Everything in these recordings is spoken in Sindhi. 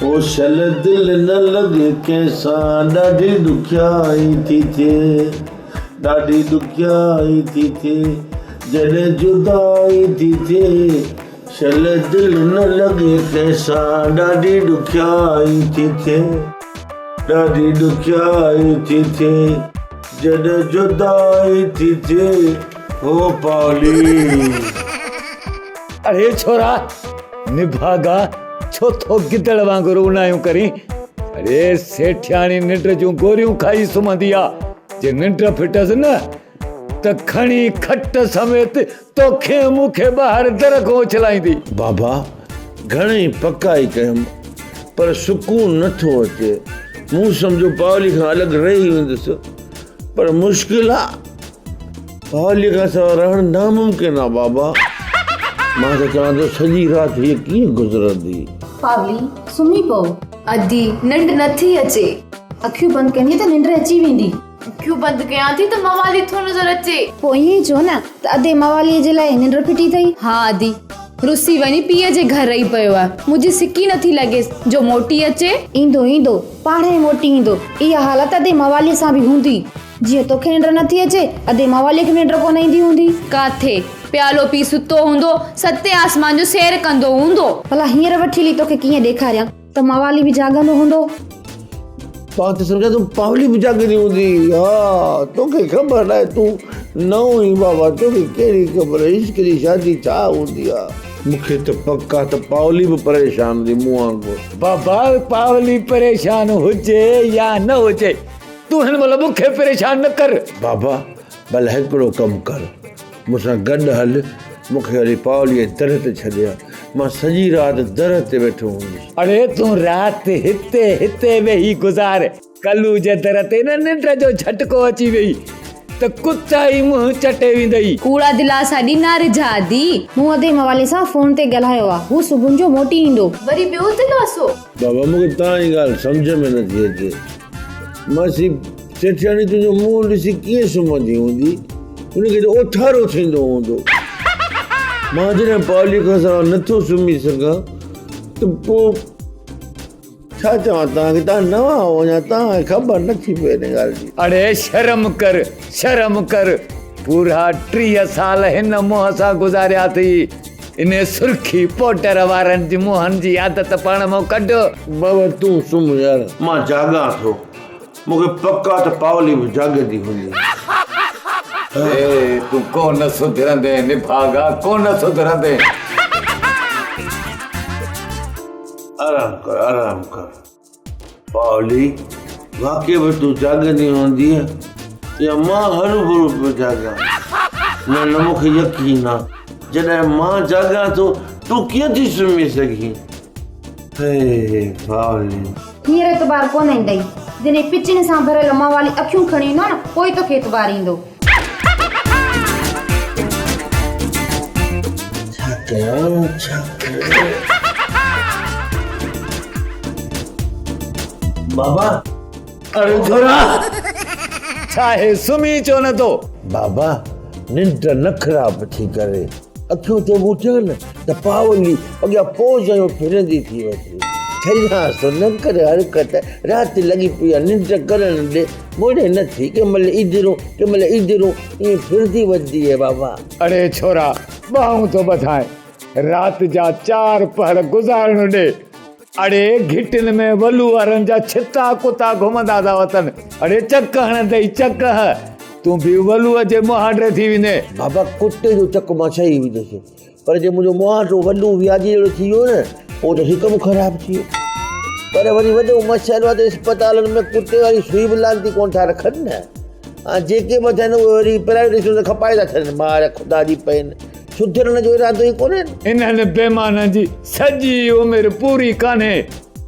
او شل دل نه لڳي ڪنهن سان ڏاڍي ڏکيائي ٿي ٿئي ڏاڍي ڏکيائي ٿي ٿئي جڏهن جدائي ٿي ٿئي شل دل نه لڳي ڪنهن سان ڏاڍي ڏکيائي ٿي ٿئي ڏاڍي ڏکيائي ٿي ٿئي جڏهن جدائي ٿي ٿئي هو پاولي. اڙي ڇورا نڀاڳا ڇو ٿو گدڙ وانگر اونايون ڪرين؟ اڙي سيٺياڻي ننڊ جون گوريون کائي سمهندي آ، جي ننڊ ڦٽس نه ته کڻي کٽ سميت توکي ۽ مون کي ٻاهر در کان اڇلائيندي. بابا گهڻئي پڪائي ڪيم پر سڪون نه ٿو اچي. مون سمجهيو پاولي کان الڳ رهي ويندس پر مشڪل آ. پاوليء کان سواء رهڻ ناممڪن آ بابا. مان ته چوان ٿو سڄي رات هيء ڪيئن گذرندي. پاولي، سمهي پئو. ادي، ننڊ نٿي اچي. اکيون بند ڪندينء ته ننڊ اچي ويندي. اکيون بند ڪيان ٿي ته موالي ٿو نظر اچي. پوء ائين ئي چئو نه ته ادي مواليء جي لاء ننڊ ڦٽي اٿئي. ها ادي، رسي وڃي پيء جي گهر رهي پيو آهي. منهنجي سڪي نٿي لڳيس جو موٽي اچي. ايندو ايندو، پاڻهي موٽي ايندو. اها حالت ادي مواليء سان به هوندي. جيئن توکي ننڊ نٿي اچي، ادي مواليء کي به ننڊ ڪونه ايندي هوندي. ڪاٿي، پيالو پي ستو هوندو، ستين آسمان جو سير ڪندو هوندو. ڀلا هينئر وٺي هلي توکي ڪيئن ڏيکاريان ته موالي به جاڳندو هوندو. مان ته سمجهان ٿو پاولي به جاڳندي هوندي. ها، توکي خبر ناهي، تون نئون آهين بابا، توکي ڪهڙي خبر عشق جي شادي ڇا هوندي آ. مون کي ته پڪ آ ته پاولي به پريشان هوندي مون وانگر. بابا، پاولي پريشان هجي يا نه هجي، تون هن مهل مون کي پريشان نه ڪر. بابا ڀلا هڪڙو ڪم ڪر، مون سان گڏ هل، مون کي هلي پاوليء جي در تي ڇڏي آ، مان سڄي رات در تي ويٺو هوندس. اڙي تون رات هتي هتي ويهي گذار، ڪلو جي در تي نه ننڊ جو جهٽڪو اچي ويئي ته ڪتا ئي منهن چٽي ويندئي. ڪوڙا دلاسا ڏي نه رجها ادي. مون ادي موالي سان فون تي ڳالهايو آ، هو صبح جو موٽي ايندو. وري ٻيو دلاسو. بابا مون کي توهان جي ڳالهه سمجهه ۾ نٿي اچي. ماسي سيٺياڻي تنهنجو منهن ڏسي ڪيئن سمهندي هوندي؟ هن کي ته اوٿارو ٿيندو هوندو. مان جڏهن پاولي کان سواء نٿو سمهي سگهان ته پوء ڇا چوان توهان کي؟ توهان نوان آهيو اڃا توهان کي خبر نٿي پئي ان ڳالهه جي. اڙي شرم ڪر، شرم ڪر. پورا 30 سال هن منهن سان گذاريا اٿئي. انهي سرخي پوڊر وارن جي منهن جي عادت پاڻ مان ڪڍ. بابا تون سمهه يار. مان جاڳان ٿو. مون کي پڪ آ ته پاولي به جاڳندي هوندي. اي تون ڪونه سڌرندين نڀاڳا ڪونه سڌرندين. آرام ڪر آرام ڪر. پاولي واقعي به تون جاڳندي هوندينء يا مان هروڀرو پيو جاڳان؟ نه نه مون کي يقين آ جڏهن مان جاڳان ٿو تون ڪيئن ٿي سمهي سگهين؟ هي پاولي. هينئر اعتبار ڪونه ايندئي. جڏهن پچن سان ڀريل موالي اکيون کڻي ايندو نه پوء توکي اعتبار ايندو. ڇا ڪيان ڇا ڪيان. بابا. اڙي ڇورا ڇا هي سمهي ڇو نه ٿو. بابا ننڊ نه خراب ٿي ڪري. اکيون ٿو ٻوٽيان نه ته پاولي اڳيان پوز هنيو ڦرندي ٿي وڃي. ڇڏيانس نه ڪر حرڪت، رات لڳي پئي آ ننڊ ڪرڻ ڏي. مڙي نه ٿي، ڪنهن مهل ايڌرون ڪنهن مهل ايڌرون ائين ڦرندي وڌندي اي بابا. اڙي ڇورا ٻانهون ٿو ٻڌائين، رات جا چار پهر گذارڻ ڏي. اڙي گهٽين ۾ ولو وارن جا ڇتا ڪتا گهمندا ٿا وتن. اڙي چڪ هڻندئي چڪ، تون به ولوء جي مهانڊي ٿي ويندين. بابا ڪتي جو چڪ مان سهي ويندس، پر جي منهنجو مهانڊو ولو وياجي جهڙو ٿي ويو نه، پوء ته هي ڪم خراب ٿي ويو. پر وري وڏو مسئلو آهي ته اسپتالن ۾ ڪتي واري سوئي به لعنتي ڪونه ٿا رکن نه. ۽ جيڪي به اٿن اهي وري پرائيويٽ اسڪول ۾ کپائي ٿا ڇڏن. مار خدا جي پين، سڌرڻ جو ارادو ئي ڪونهن. انهن بيمانن جي سڄي عمر پوري ڪانهي،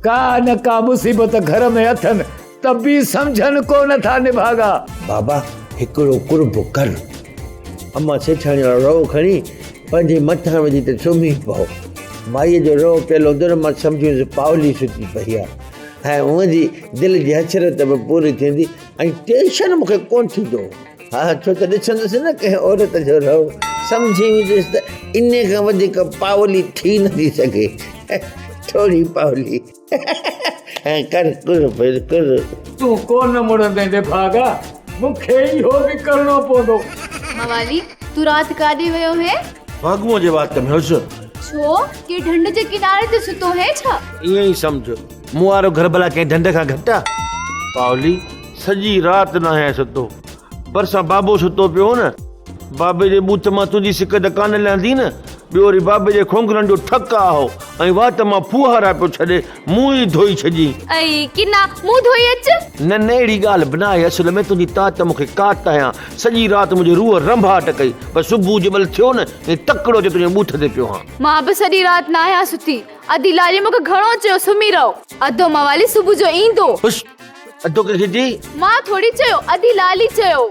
ڪا نه ڪا مصيبت گهر ۾ اٿن ته به سمجهن ڪو نه ٿا نڀاڳا. بابا هڪڙو قرب ڪر. امان سيٺاڻي وارو رئو کڻي پنهنجي مٿان وجهي ته سمهي پئو. مائيء جو رئو پيل هوندو نه مان سمجهي ويس پاولي ستي پئي آ. ۽ منهنجي دل جي حسرت به پوري ٿيندي ۽ ٽينشن مون کي ڪونه ٿيندو. ها ڇو ته ڏسندس نه ڪنهن عورت جو رئو سمجهي ويندس ته انهيء کان وڌيڪ پاولي ٿي نٿي سگهي. ٿوري پاولي. ۽ ڪر ڪر ڀير ڪر. تون ڪونه مڙندين نڀاڳا، مون کي اهو به ڪرڻو پوندو. موالي، تون رات ڪاڏي ويو هئين؟ واڳونء جي وات ۾ هيس. ڇو؟ ڪنهن ڍنڍ جي ڪناري تي ستو هئين ڇا؟ ائين ئي سمجهه. مون وارو گهر ڀلا ڪنهن ڍنڍ کان گهٽ آ؟ پاولي، سڄي رات ناهيان ستو. ڀرسان بابو ستو پيو هو نه. بابي جي ٻوٿ مان تنهنجي سڪ ته ڪانه لهندي نه. ٻيو وري بابي جي کونگهرن جو ٺڪ آهو ۽ وات مان ڦوهارا پيو ڇڏي. مون ئي ڌوئي ڇڏيئي. ائي ڪنا، مون ڌوئي اچ. نه نه اهڙي ڳالهه به ناهي. اصل ۾ تنهنجي تات مون کي ڪات هنيا. سڄي رات منهنجي روح رنڀاٽ ڪئي. پر صبح جنهن مهل ٿيو نه ائين تڪڙو اچي تنهنجي ٻوٿ تي پيو هان. مان به سڄي رات ناهيان ستي. ادي لالي مون کي گهڻو چيو سمهي رهو. ادو موالي صبح جو ايندو. هش! ادو ڪنهن کي چئي؟ مان ٿوري چيو، ادي لالي چيو.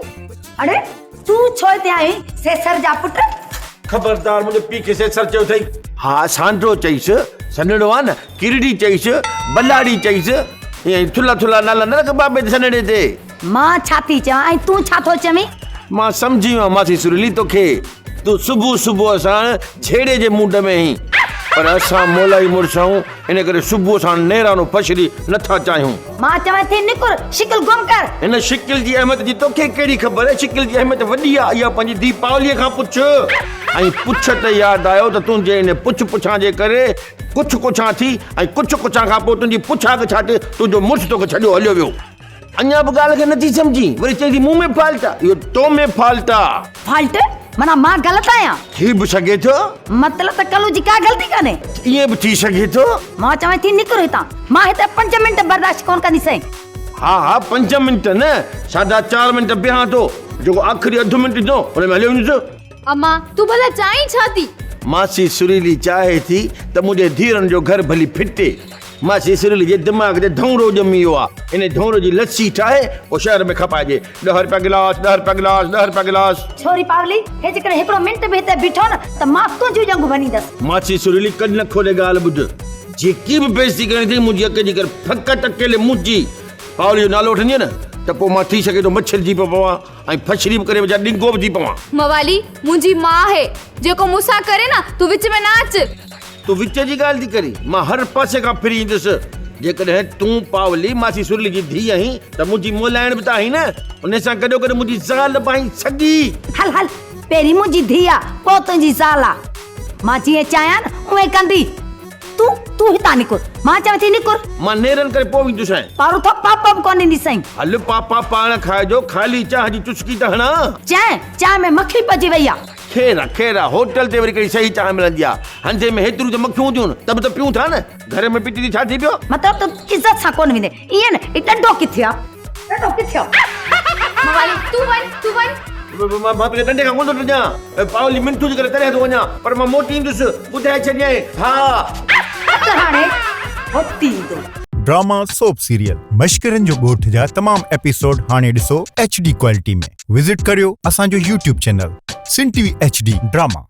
اڙي تون ڇو هتي آيو آهين سيسر جا پٽ؟ خبردار منهنجي پيء کي سيسر چيو اٿئي. ها سانڊرو چئيس، سنهڙو آ نه، ڪرڙي چئيس، بلاڙي چئيس، ائين ٿلها ٿلها نالا نه رک بابي سنهڙي تي. مان ڇا ٿي چوان ۽ تون ڇا ٿو چوين؟ مان سمجهي ويو آهيان ماسي سريلي توکي. تون صبح صبح ساڻ جهيڙي جي مونڊ ۾ آهين. پر اسان مولائي مڙس آهيون، ان ڪري صبح ساڻ نيرانو ڦشري نه ٿا چاهيون. مان چوان ٿي نڪر، شڪل گم ڪر. هن شڪل جي اهميت جي توکي ڪهڙي خبر؟ شڪل جي اهميت وڏي آهي، اها پنهنجي ڌيء پاوليء کان پڇ. ۽ پڇ ته ياد آيو ته تنهنجي ان پڇ پڇان جي ڪري ڪڇ ڪڇان ٿي ۽ ڪڇ ڪڇان کان پوء تنهنجي پڇا ڳڇا تي تنهنجو مڙس توکي ڇڏيو هليو ويو. اڃا به ڳالهه کي نٿي سمجهين، وري چئين ٿي مون ۾ فالٽ آ. اهو تو ۾ فالٽ آ. فالٽ؟ معنيٰ مان غلط آهيان؟ ٿي به سگهي ٿو. مطلب ته ڪلو جي ڪا غلطي ڪانهي. ائين به ٿي سگهي ٿو. مان چوان ٿي نڪر هتان، مان هتي پنج منٽ برداشت ڪونه ڪنديسين. ها ها پنج منٽ نه، ساڍا چار منٽ بيهان ٿو، جيڪو آخري اڌ منٽ ايندو ان ۾ هليو ويندس. امان، تون ڀلا چاهين ڇا ٿي؟ ماسي سريلي چاهي ٿي ته منهنجي ڌيئرن جو گهر ڀلي ڦٽي. ماسي سريلي جي دماغ تي ڌؤنرو ڄمي ويو آ. ان ڌؤنري جي لسي ٺاهي پوء شهر ۾ کپائجي. ڏهه رپيا گلاس، ڏهه رپيا گلاس، ڏهه رپيا گلاس. ڇوري پاولي، هي جيڪڏهن هڪڙو منٽ به هتي بيٺو نه ته مان تنهنجون ڄنگهون ڀڃيندس. ماسي سريلي ڪن نه کولي ڳالهه ٻڌ. جيڪي به بيعزتي ڪرڻي اٿئي منهنجي اک جي ڪر، فقط اڪيلي منهنجي پاولي جو نالو وٺندينء نه ته پوء مان ٿي سگهي ٿو مڇرجي پيو پوان. ۽ ڦشري به ڪري وجهان ڏنگو به ٿي پوان. موالي، منهنجي ماء آهي، جيڪو مون سان ڪري نه، تون وچ ۾ نه اچ. تون وچ جي ڳالهه ٿي ڪرين، مان هر پاسي کان ڦري ايندس. جيڪڏهن تون پاولي ماسي سرلي جي ڌيء آهين ته منهنجي مولائڻ به ته آهين نه، ان سان گڏوگڏ منهنجي زال به آهين سڳي. هل هل، پهرين منهنجي ڌيء آ، پوء تنهنجي زال آ. مان جيئن چاهيان نه، اونئين ڪندي. تون، تون هتان نڪر. مان چوان ٿي نڪر. مان نيرن ڪري پوء ويندوسانء. پاروٿو پاپا به ڪونه ڏينديسانء. هل پاپا پاڻ کائجو، خالي چانهه جي چسڪي ته هڻان. چانهه، چانهه ۾ مکي پئجي وئي آ. خير آ، خير آ، هوٽل تي وري ڪهڙي صحيح چانهه ملندي آ. هنڌي ۾ هيتريون ته مکيون هونديون آهن، ته به ته پيون ٿا نه. گهر ۾ پيتي ٿي ڇا ٿي پيو؟ مطلب ته عزت سان ڪونه ويندين. ائين نه، هي ڏنڊو ڪٿي آ؟ ڏنڊو ڪٿي آ؟ موالي، تون وڃ، تون وڃ. مان تنهنجي ڏنڊي کان ڪونه ٿو ڊڄان. پاولي منٿون جي ڪري تڏهن ٿو وڃان، پر مان موٽي ايندس، ٻڌائي ڇڏيائين، ها. اچ هاڻي موٽي ايندو. ڊراما سوپ سيريل مشڪرن جو ڳوٺ جا تمام ايپيسوڊ هاڻي ڏسو ايڇ ڊي ڪوالٽي ۾ وزٽ ڪريو اسان جو YouTube channel Sindh T V H D drama.